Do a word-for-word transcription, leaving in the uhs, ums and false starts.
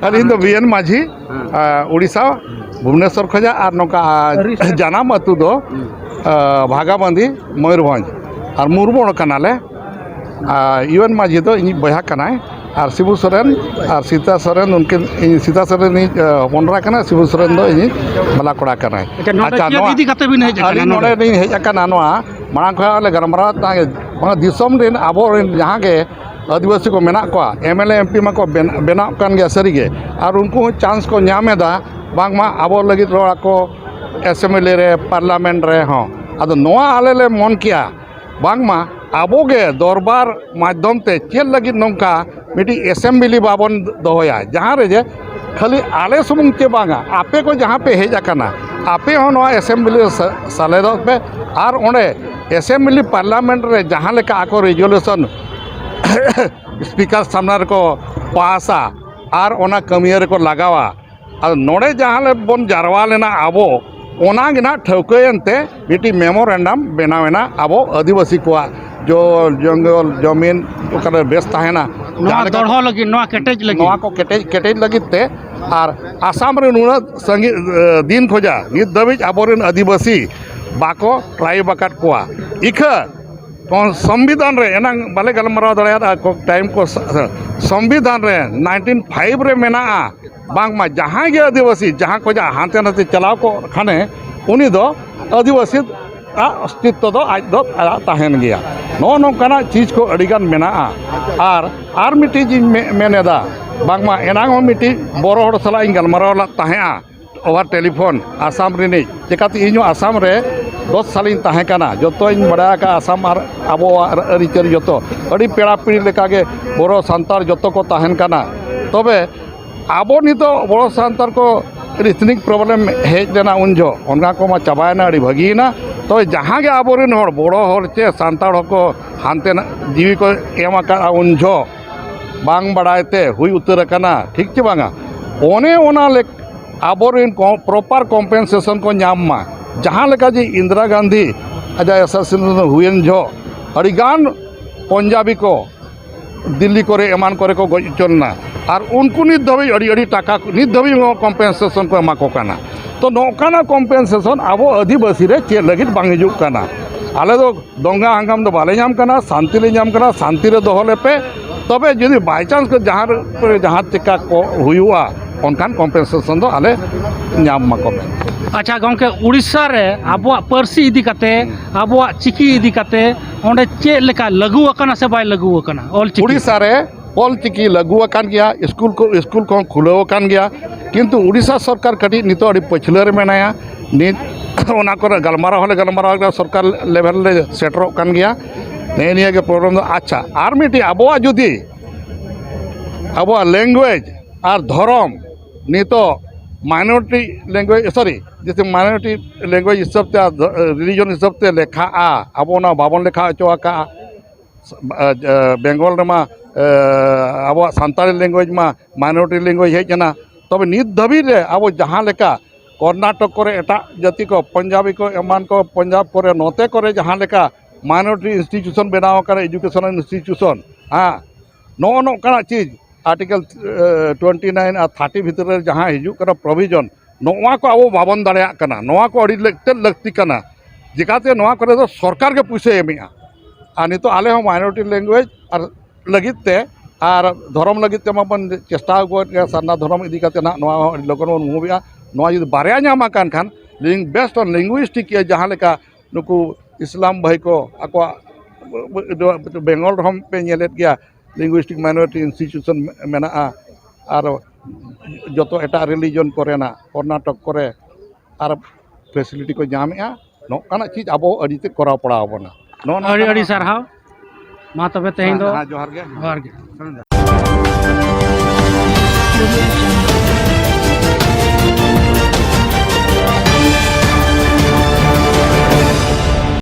ᱟᱹᱞᱤᱧ ᱫᱚ ᱵᱤ ᱮᱱ ᱢᱟᱹᱡᱷᱤ, ᱦᱮᱸ᱾ ᱟ, ᱩᱲᱤᱥᱥᱟ, ᱵᱷᱩᱵᱽᱱᱮᱥᱚᱨ ᱠᱷᱚᱱᱟᱜ, ᱟᱨ ᱱᱚᱝᱠᱟ, ᱟ, ᱟᱹᱰᱤ ᱥᱟᱨᱦᱟᱣ᱾ ᱡᱟᱱᱟᱢ ᱟᱹᱛᱩ ᱫᱚ, ᱦᱩᱸ᱾ ᱟ, ᱵᱷᱟᱜᱟᱵᱟᱸᱫᱤ, ᱢᱚᱭᱩᱨᱵᱷᱚᱸᱡᱽ, ᱟᱨ ᱢᱩᱨᱢᱩ ᱦᱚᱲ ᱠᱟᱱᱟᱞᱮ᱾ ᱟ, ᱤᱭᱩ ᱮᱱ ᱢᱟᱹᱡᱷᱤ ᱫᱚ ᱤᱧᱤᱡ ᱵᱚᱭᱦᱟ ᱠᱟᱱᱟᱭ, ᱟᱨ ᱥᱤᱵᱩ ᱥᱚᱨᱮᱱ, ᱟᱨ ᱥᱤᱛᱟ ᱥᱚᱨᱮᱱ, ᱩᱱᱠᱤᱱ, ᱤᱧ ᱥᱤᱛᱟ ᱥᱚᱨᱮᱱ ᱤᱧ, ᱟ, ᱦᱚᱯᱚᱱ ᱮᱨᱟ ᱠᱟᱱᱟ, ᱥᱤᱵᱩ ᱥᱚᱨᱮᱱ ᱫᱚ ᱤᱧᱤᱡ ᱵᱟᱞᱟ ᱠᱚᱲᱟ ᱠᱟᱱᱟᱭ᱾ ᱟᱪᱪᱷᱟ, ᱱᱚᱰᱮ ᱟᱪᱪᱷᱟ, ᱪᱮᱫ ᱱᱚᱣᱟ ᱤᱫᱤ ᱠᱟᱛᱮ ᱵᱤᱱ ᱦᱮᱡ ᱟᱠᱟᱱᱟ ᱟᱹᱞᱤᱧ ᱱᱚᱰᱮ? ᱱᱚᱰᱮ ᱞᱤᱧ ᱦᱮᱡ ᱟᱠᱟᱱᱟ, ᱱᱚᱣᱟ ᱢᱟᱲᱟᱝ ᱠᱷᱚᱱ ᱞᱮ ᱜᱟᱞᱢᱟᱨᱟᱣ ᱛᱟᱦᱮᱸ, ᱵᱟᱝ, ᱫᱤᱥᱚᱢ ᱨᱮᱱ ᱟᱵᱚ ᱨᱮᱱ ᱡᱟᱦᱟᱸ ᱜᱮ ᱟᱹᱫᱤᱵᱟᱹᱥᱤ ᱠᱚ ᱢᱮᱱᱟᱜ ᱠᱚᱣᱟ, M L A, M P ᱢᱟᱠᱚ ᱵᱮᱱ-, ᱵᱮᱱᱟᱜ ᱠᱟᱱ ᱜᱮᱭᱟ ᱥᱟᱹᱨᱤᱜᱮ, ᱟᱨ ᱩᱱᱠᱩ ᱦᱚᱸ ᱪᱟᱱᱥ ᱠᱚ ᱧᱟᱢ ᱮᱫᱟ, ᱵᱟᱝᱢᱟ ᱟᱵᱚ ᱞᱟᱹᱜᱤᱫ ᱨᱚᱲ ᱟᱠᱚ ᱮᱥᱮᱢᱵᱞᱤ ᱨᱮ, ᱯᱟᱨᱞᱟᱢᱮᱱᱴ ᱨᱮᱦᱚᱸ᱾ ᱟᱫᱚ ᱱᱚᱣᱟ ᱟᱞᱮ ᱞᱮ ᱢᱚᱱ ᱠᱮᱜᱼᱟ, ᱵᱟᱝᱢᱟ ᱟᱵᱚ ᱜᱮ ᱫᱚᱨᱵᱟᱨ ᱢᱟᱫᱽᱫᱷᱚᱢ ᱛᱮ ᱪᱮᱫ ᱞᱟᱹᱜᱤᱫ ᱱᱚᱝᱠᱟ ᱢᱤᱫᱴᱤᱡ ᱮᱥᱮᱢᱵᱞᱤ ᱵᱟᱵᱚᱱ ᱫᱚᱦᱚᱭᱟ, ᱡᱟᱦᱟᱸ ᱨᱮ ᱡᱮ ᱠᱷᱟᱹᱞᱤ ᱟᱞᱮ ᱥᱩᱢᱩᱝ ᱪᱮ ᱵᱟᱝᱟ, ᱟᱯᱮ ᱠᱚ ᱡᱟᱦᱟᱸ ᱯᱮ ᱦᱮᱡ ᱟᱠᱟᱱᱟ, ᱟᱯᱮ ᱦᱚᱸ ᱱᱚᱣᱟ ᱮᱥᱮᱢᱵᱞᱤ ᱨᱮ ᱥᱮ-, ᱥᱮᱞᱮᱫᱚᱜ ᱯᱮ, ᱟᱨ ᱚᱸᱰᱮ ᱮᱥᱮᱢᱵᱞᱤ ᱯᱟᱨᱞᱟᱢᱮᱱᱴ ᱨᱮ ᱡᱟᱦᱟᱸ ᱞᱮᱠᱟ ᱟᱠᱚ ᱨᱮᱡᱩᱞᱩᱥᱚᱱ ᱥᱯᱤᱠᱟᱨ ᱥᱟᱢᱱᱟ ᱨᱮᱠᱚ ᱯᱟᱥᱟ ᱟᱨ ᱚᱱᱟ ᱠᱟᱹᱢᱤᱭᱟᱹ ᱨᱮᱠᱚ ᱞᱟᱜᱟᱣᱟ᱾ ᱟᱫᱚ ᱱᱚᱰᱮ ᱡᱟᱦᱟᱸ ᱞᱮ ᱵᱚᱱ ᱡᱟᱨᱣᱟ ᱞᱮᱱᱟ ᱟᱵᱚ, ᱚᱱᱟ ᱜᱮ ᱱᱟᱦᱟᱜ ᱴᱷᱟᱹᱣᱠᱟᱹᱭᱮᱱ ᱛᱮ ᱢᱤᱫᱴᱤᱡ ᱢᱮᱢᱳᱨᱮᱱᱰᱟᱢ ᱵᱮᱱᱟᱣ ᱮᱱᱟ ᱟᱵᱚ ᱟᱹᱫᱤᱵᱟᱹᱥᱤ ᱠᱚᱣᱟᱜ ᱡᱚ-, ᱡᱚᱝᱜᱚᱞ, ᱡᱚᱢᱤᱱ ᱚᱠᱟᱨᱮ ᱵᱮᱥ ᱛᱟᱦᱮᱱᱟ, ᱱᱚᱣᱟ ᱡᱟᱦᱟᱸ ᱞᱮᱠᱟ ᱫᱚᱲᱦᱚ ᱞᱟᱹᱜᱤᱫ, ᱱᱚᱣᱟ ᱠᱮᱴᱮᱡ ᱞᱟᱹᱜᱤᱫ᱾ ᱱᱚᱣᱟ ᱠᱚ ᱠᱮᱴᱮᱡ, ᱠᱮᱴᱮᱡ ᱞᱟᱹᱜᱤᱫ ᱛᱮ᱾ ᱟᱨ ᱟᱥᱟᱢ ᱨᱮ ᱱᱩᱱᱟᱹᱜ ᱥᱟᱺᱜᱤᱧ, ᱮ, ᱫᱤᱱ ᱠᱷᱚᱡᱟᱜ ᱱᱤᱛ ᱫᱷᱟᱹᱵᱤᱡ ᱟᱵᱚᱨᱮᱱ ᱟᱹᱫᱤᱵᱟᱹᱥᱤ ᱵᱟᱠᱚ ᱴᱨᱟᱭᱤᱵ ᱟᱠᱟᱫ ᱠᱚᱣᱟ᱾ ᱤᱠᱷᱟᱹ ᱠᱚ-, ᱥᱚᱝᱵᱤᱫᱷᱟᱱ ᱨᱮ ᱮᱱᱟᱝ ᱵᱟᱞᱮ ᱜᱟᱞᱢᱟᱨᱟᱣ ᱫᱟᱲᱮᱭᱟᱫᱟ, ᱠᱚ-, ᱴᱟᱭᱤᱢ ᱠᱚ ᱥᱟ-, ᱥᱟ-, ᱥᱚᱝᱵᱤᱫᱷᱟᱱ ᱨᱮ ᱱᱟᱭᱤᱱᱴᱤᱱ ᱯᱷᱟᱭᱤᱵᱷ ᱨᱮ ᱢᱮᱱᱟᱜᱼᱟ, ᱵᱟᱝᱢᱟ ᱡᱟᱦᱟᱸᱭ ᱜᱮ ᱟᱹᱫᱤᱵᱟᱹᱥᱤ ᱡᱟᱦᱟᱸ ᱠᱷᱚᱱᱟᱜ ᱦᱟᱱᱛᱮ ᱱᱟᱛᱮ ᱪᱟᱞᱟᱣ ᱠᱚᱜ ᱠᱷᱟᱱᱮ, ᱩᱱᱤ ᱫᱚ ᱟᱹᱫᱤᱵᱟᱹᱥᱤ ᱟᱜ ᱚᱥᱛᱤᱛᱛᱚ ᱫᱚ ᱟᱡ ᱫᱚ ᱟᱡᱟᱜ ᱛᱟᱦᱮᱱ ᱜᱮᱭᱟ᱾ ᱱᱚᱜᱼᱚ ᱱᱚᱝᱠᱟᱱᱟᱜ ᱪᱤᱡᱽ ᱠᱚ ᱟᱹᱰᱤᱜᱟᱱ ᱢᱮᱱᱟᱜᱼᱟ᱾ ᱟᱨ, ᱟᱨ ᱢᱤᱫᱴᱤᱡ ᱤᱧ ᱢᱮ-, ᱢᱮᱱ ᱮᱫᱟ, ᱵᱟᱝᱢᱟ ᱮᱱᱟᱝ ᱦᱚᱸ ᱢᱤᱫᱴᱤᱡ ᱵᱚᱨᱚ ᱦᱚᱲ ᱥᱟᱞᱟᱜ ᱤᱧ ᱜᱟᱞᱢᱟᱨᱟᱣ ᱞᱮᱫ ᱛᱟᱦᱮᱸᱜᱼᱟ, ᱳᱵᱷᱟᱨ ᱴᱮᱞᱤᱯᱷᱳᱱ, ᱟᱥᱟᱢ ᱨᱤᱱᱤᱡ᱾ ᱪᱮᱠᱟᱛᱮ ᱤᱧ ᱦᱚᱸ ᱟᱥᱟᱢ ᱨᱮ ᱫᱚᱥ ᱥᱟᱞᱤᱧ ᱛᱟᱦᱮᱸ ᱠᱟᱱᱟ, ᱡᱚᱛᱚᱧ ᱵᱟᱲᱟᱭ ᱟᱠᱟᱫᱼᱟ ᱟᱥᱟᱢ ᱟᱨ ᱟᱵᱚᱣᱟᱜ ᱟᱹᱨᱤᱪᱟᱹᱞᱤ ᱡᱚᱛᱚ᱾ ᱟᱹᱰᱤ ᱯᱮᱲᱟ ᱯᱤᱲᱦᱤ ᱞᱮᱠᱟᱜᱮ ᱵᱚᱨᱚ ᱥᱟᱱᱛᱟᱲ ᱡᱚᱛᱚ ᱠᱚ ᱛᱟᱦᱮᱱ ᱠᱟᱱᱟ᱾ ᱛᱚᱵᱮ ᱟᱵᱚ ᱱᱤᱛᱚᱜ ᱵᱚᱲᱚ ᱥᱟᱱᱛᱟᱲ ᱠᱚ ethnic problem ᱦᱮᱡ ᱞᱮᱱᱟ ᱩᱱ ᱡᱚᱦᱚᱜ, ᱚᱱᱟ ᱠᱚᱢᱟ ᱪᱟᱵᱟᱭᱮᱱᱟ, ᱟᱹᱰᱤ ᱵᱷᱟᱹᱜᱤᱭᱮᱱᱟ᱾ ᱛᱚᱵᱮ ᱡᱟᱦᱟᱸ ᱜᱮ ᱟᱵᱚᱨᱮᱱ ᱦᱚᱲ, ᱵᱚᱲᱚ ᱦᱚᱲ ᱪᱮ ᱥᱟᱱᱛᱟᱲ ᱦᱚᱲ ᱠᱚ ᱦᱟᱱᱛᱮ ᱱᱟ-, ᱡᱤᱣᱤ ᱠᱚ ᱮᱢ ᱟᱠᱟᱫᱼᱟ ᱩᱱ ᱡᱚᱦᱚᱜ, ᱵᱟᱝ ᱵᱟᱲᱟᱭ ᱛᱮ ᱦᱩᱭ ᱩᱛᱟᱹᱨ ᱟᱠᱟᱱᱟ, ᱴᱷᱤᱠ ᱪᱮ ᱵᱟᱝᱟ? ᱚᱱᱮ ᱚᱱᱟ ᱞᱮᱠ-, ᱟᱵᱚᱨᱮᱱ ᱠᱚ proper compensation ᱠᱚ ᱧᱟᱢ ᱢᱟ᱾ ᱡᱟᱦᱟᱸ ᱞᱮᱠᱟ ᱡᱮ ᱤᱱᱫᱤᱨᱟ ᱜᱟᱱᱫᱷᱤ ᱟᱡᱟᱜ assassination ᱦᱩᱭᱮᱱ ᱡᱚᱦᱚᱜ ᱟᱹᱰᱤᱜᱟᱱ ᱯᱚᱧᱡᱟᱵᱤ ᱠᱚ ᱫᱤᱞᱞᱤ ᱠᱚᱨᱮ ᱮᱢᱟᱱ ᱠᱚᱨᱮ ᱠᱚ ᱜᱚᱡ ᱦᱚᱪᱚ ᱞᱮᱱᱟ᱾ ᱟᱨ ᱩᱱᱠᱩ ᱱᱤᱛ ᱫᱷᱟᱹᱵᱤᱡ ᱟᱹᱰᱤ ᱟᱹᱰᱤ ᱴᱟᱠᱟ, ᱱᱤᱛ ᱫᱷᱟᱹᱵᱤᱡ ᱦᱚᱸ ᱠᱚᱢᱯᱮᱱᱥᱮᱥᱚᱱ ᱠᱚ ᱮᱢᱟ ᱠᱚ ᱠᱟᱱᱟ᱾ ᱛᱚ ᱱᱚᱝᱠᱟᱱᱟᱜ ᱠᱚᱢᱯᱮᱱᱥᱮᱥᱚᱱ ᱟᱵᱚ ᱟᱹᱫᱤᱵᱟᱹᱥᱤ ᱨᱮ ᱪᱮᱫ ᱞᱟᱹᱜᱤᱫ ᱵᱟᱝ ᱦᱤᱡᱩᱜ ᱠᱟᱱᱟ? ᱟᱞᱮ ᱫᱚ ᱫᱚᱝᱜᱟ ᱦᱟᱝᱜᱟᱢ ᱫᱚ ᱵᱟᱞᱮ ᱧᱟᱢ ᱠᱟᱱᱟ, ᱥᱟᱱᱛᱤ ᱞᱮ ᱧᱟᱢ ᱠᱟᱱᱟ, ᱥᱟᱱᱛᱤ ᱨᱮ ᱫᱚᱦᱚ ᱞᱮᱯᱮ᱾ ᱛᱚᱵᱮ ᱡᱩᱫᱤ by chance ᱠᱚ ᱡᱟᱦᱟᱸ ᱨᱮ, ᱡᱟᱦᱟᱸ ᱪᱤᱠᱟ ᱠᱚ ᱦᱩᱭᱩᱜᱼᱟ, ᱚᱱᱠᱟᱱ ᱠᱚᱢᱯᱮᱱᱥᱮᱥᱚᱱ ᱫᱚ ᱟᱞᱮ ᱧᱟᱢ ᱢᱟᱠᱚ ᱢᱮ᱾ ᱟᱪᱪᱷᱟ ᱜᱚᱢᱠᱮ, ᱩᱲᱤᱥᱥᱟ ᱨᱮ ᱟᱵᱚᱣᱟᱜ ᱯᱟᱹᱨᱥᱤ ᱤᱫᱤ ᱠᱟᱛᱮ, ᱦᱩᱸ᱾ ᱟᱵᱚᱣᱟᱜ ᱪᱤᱠᱤ ᱤᱫᱤ ᱠᱟᱛᱮ ᱚᱸᱰᱮ ᱪᱮᱫ ᱞᱮᱠᱟ ᱞᱟᱹᱜᱩ ᱟᱠᱟᱱᱟ ᱥᱮ ᱵᱟᱭ ᱞᱟᱹᱜᱩ ᱟᱠᱟᱱᱟ ᱚᱞ ᱪᱤᱠᱤ? ᱩᱲᱤᱥᱥᱟ ᱨᱮ ᱚᱞ ᱪᱤᱠᱤ ᱞᱟᱹᱜᱩ ᱟᱠᱟᱱ ᱜᱮᱭᱟ, ᱥᱠᱩᱞ ᱠᱚ, ᱥᱠᱩᱞ ᱠᱚᱦᱚᱸ ᱠᱷᱩᱞᱟᱹᱣ ᱟᱠᱟᱱ ᱜᱮᱭᱟ, ᱠᱤᱱᱛᱩ ᱩᱲᱤᱥᱥᱟ ᱥᱚᱨᱠᱟᱨ ᱠᱟᱹᱴᱤᱡ ᱱᱤᱛᱚᱜ ᱟᱹᱰᱤ ᱯᱟᱹᱪᱷᱞᱟᱹ ᱨᱮ ᱢᱮᱱᱟᱭᱟ᱾ ᱱᱤᱛ ᱚᱱᱟ ᱠᱚᱨᱮ ᱜᱟᱞᱢᱟᱨᱟᱣ ᱦᱚᱸᱞᱮ ᱜᱟᱞᱢᱟᱨᱟᱣ ᱠᱮᱫᱟ, ᱥᱚᱨᱠᱟᱨ ᱞᱮᱵᱷᱮᱞ ᱞᱮ ᱥᱮᱴᱮᱨᱚᱜ ᱠᱟᱱ ᱜᱮᱭᱟ᱾ ᱱᱮᱜᱼᱮ ᱱᱤᱭᱟᱹ ᱜᱮ ᱯᱨᱚᱵᱞᱮᱢ ᱫᱚ᱾ ᱟᱪᱪᱷᱟ, ᱟᱨ ᱢᱤᱫᱴᱤᱡ ᱟᱵᱚᱣᱟᱜ ᱡᱩᱫᱤ ᱟᱵᱚᱣᱟᱜ ᱞᱮᱝᱜᱩᱭᱮᱡᱽ ᱟᱨ ᱫᱷᱚᱨᱚᱢ ᱱᱤᱛᱚᱜ ᱢᱟᱭᱱᱚᱨᱤᱴᱤ ᱞᱮᱝᱜᱩᱭᱮᱡᱽ, ᱥᱚᱨᱤ, ᱡᱮᱥᱮ ᱢᱟᱭᱱᱚᱨᱤᱴᱤ ᱞᱮᱝᱜᱩᱭᱮᱡᱽ ᱦᱤᱥᱟᱹᱵ ᱛᱮ ᱟᱨ ᱨᱤᱞᱤᱡᱚᱱ ᱦᱤᱥᱟᱹᱵ ᱛᱮ ᱞᱮᱠᱷᱟᱜᱼᱟ, ᱟᱵᱚ ᱚᱱᱟ ᱵᱟᱵᱚᱱ ᱞᱮᱠᱷᱟ ᱦᱚᱪᱚ ᱟᱠᱟᱫᱼᱟ᱾ ᱵᱮᱝᱜᱚᱞ ᱨᱮᱢᱟ ᱟᱵᱚᱣᱟᱜ ᱥᱟᱱᱛᱟᱲᱤ ᱞᱮᱝᱜᱩᱭᱮᱡᱽ ᱢᱟ ᱢᱟᱭᱱᱚᱨᱤᱴᱤ ᱞᱮᱝᱜᱩᱭᱮᱡᱽ ᱦᱮᱡ ᱮᱱᱟ᱾ ᱛᱚᱵᱮ ᱱᱤᱛ ᱫᱷᱟᱹᱵᱤᱡ ᱨᱮ ᱟᱵᱚ ᱡᱟᱦᱟᱸ ᱞᱮᱠᱟ ᱠᱚᱨᱱᱟᱴᱚᱠ ᱠᱚᱨᱮ ᱮᱴᱟᱜ ᱡᱟᱹᱛᱤ ᱠᱚ, ᱯᱚᱧᱡᱟᱵᱤ ᱠᱚ ᱮᱢᱟᱱ ᱠᱚ, ᱯᱚᱧᱡᱟᱵᱽ ᱠᱚᱨᱮ ᱱᱚᱛᱮ ᱠᱚᱨᱮ ᱡᱟᱦᱟᱸ ᱞᱮᱠᱟ ᱢᱟᱭᱱᱚᱨᱤᱴᱤ ᱤᱱᱥᱴᱤᱴᱤᱭᱩᱥᱚᱱ ᱵᱮᱱᱟᱣ ᱟᱠᱟᱱᱟ, ᱮᱰᱩᱠᱮᱥᱚᱱᱟᱞ ᱤᱱᱥᱴᱤᱴᱤᱭᱩᱥᱚᱱ, ᱦᱮᱸ, ᱱᱚᱜᱼᱚ ᱱᱚᱝᱠᱟᱱᱟᱜ ᱪᱤᱡᱽ ᱟᱨᱴᱤᱠᱮᱞ ᱴᱩᱭᱮᱱᱴᱤ ᱱᱟᱭᱤᱱ ᱟᱨ ᱛᱷᱟᱨᱴᱤ ᱵᱷᱤᱛᱨᱤ ᱨᱮ ᱡᱟᱦᱟᱸ ᱦᱤᱡᱩᱜ ᱠᱟᱱᱟ ᱯᱨᱚᱵᱷᱤᱡᱚᱱ, ᱱᱚᱜᱼᱟ ᱠᱚ ᱟᱵᱚ ᱵᱟᱵᱚᱱ ᱫᱟᱲᱮᱭᱟᱜ ᱠᱟᱱᱟ᱾ ᱱᱚᱣᱟ ᱠᱚ ᱟᱹᱰᱤ ᱞᱟᱹᱠᱛᱤ, ᱞᱟᱹᱠᱛᱤ ᱠᱟᱱᱟ᱾ ᱪᱤᱠᱟᱹᱛᱮ ᱱᱚᱣᱟ ᱠᱚᱨᱮ ᱫᱚ ᱥᱚᱨᱠᱟᱨ ᱜᱮ ᱯᱩᱭᱥᱟᱹᱭ ᱮᱢᱮᱜᱼᱟ᱾ ᱟᱨ ᱱᱤᱛᱚᱜ ᱟᱞᱮ ᱦᱚᱸ ᱢᱟᱭᱱᱚᱨᱤᱴᱤ ᱞᱮᱝᱜᱩᱭᱮᱡᱽ ᱟᱨ ᱞᱟᱹᱜᱤᱫ ᱛᱮ ᱟᱨ ᱫᱷᱚᱨᱚᱢ ᱞᱟᱹᱜᱤᱫ ᱛᱮ ᱢᱟᱵᱚᱱ ᱪᱮᱥᱴᱟ ᱟᱹᱜᱩᱭᱮᱫ ᱜᱮᱭᱟ, ᱥᱟᱨᱱᱟ ᱫᱷᱚᱨᱚᱢ ᱤᱫᱤ ᱠᱟᱛᱮ ᱱᱟᱦᱟᱜ ᱱᱚᱣᱟ ᱦᱚᱸ ᱟᱹᱰᱤ ᱞᱚᱜᱚᱱ ᱵᱚᱱ ᱢᱩᱵᱷ ᱮᱜᱼᱟ᱾ ᱱᱚᱣᱟ ᱡᱩᱫᱤ ᱵᱟᱨᱭᱟ ᱧᱟᱢ ᱟᱠᱟᱱ ᱠᱷᱟᱱ, ᱞᱤᱝ-, based on linguistic ᱡᱟᱦᱟᱸ ᱞᱮᱠᱟ ᱱᱩᱠᱩ ᱤᱥᱞᱟᱢ ᱵᱷᱟᱹᱭ ᱠᱚ ᱟᱠᱚᱣᱟᱜ ᱵᱮᱝᱜᱚᱞ ᱨᱮᱦᱚᱸ ᱯᱮ ᱧᱮᱞᱮᱫ ᱜᱮᱭᱟ, linguistic minority institution ᱢᱮᱱᱟᱜᱼᱟ, ᱟᱨ ᱡᱚᱛᱚ ᱮᱴᱟᱜ ᱨᱤᱞᱤᱡᱚᱱ ᱠᱚᱨᱮᱱᱟᱜ ᱠᱚᱨᱱᱟᱴᱚᱠ ᱠᱚᱨᱮ ᱟᱨ ᱯᱷᱮᱥᱤᱞᱤᱴᱤ ᱠᱚ ᱧᱟᱢᱮᱜᱼᱟ᱾ ᱱᱚᱝᱠᱟᱱᱟᱜ ᱪᱤᱡᱽ ᱟᱵᱚ ᱟᱹᱰᱤ ᱛᱮᱫ ᱠᱚᱨᱟᱣ ᱯᱟᱲᱟᱣ ᱟᱵᱚᱱᱟ᱾ ᱱᱚᱜᱼᱚ ᱱᱚᱝᱠᱟᱱᱟᱜ ᱟᱹᱰᱤ ᱥᱟᱨᱦᱟᱣ᱾ ᱢᱟ ᱛᱚᱵᱮ ᱛᱮᱦᱮᱧ ᱦᱮᱸ, ᱫᱚ ᱦᱮᱸ, ᱡᱚᱦᱟᱨ ᱜᱮ᱾ ᱡᱚᱦᱟᱨ ᱜᱮ᱾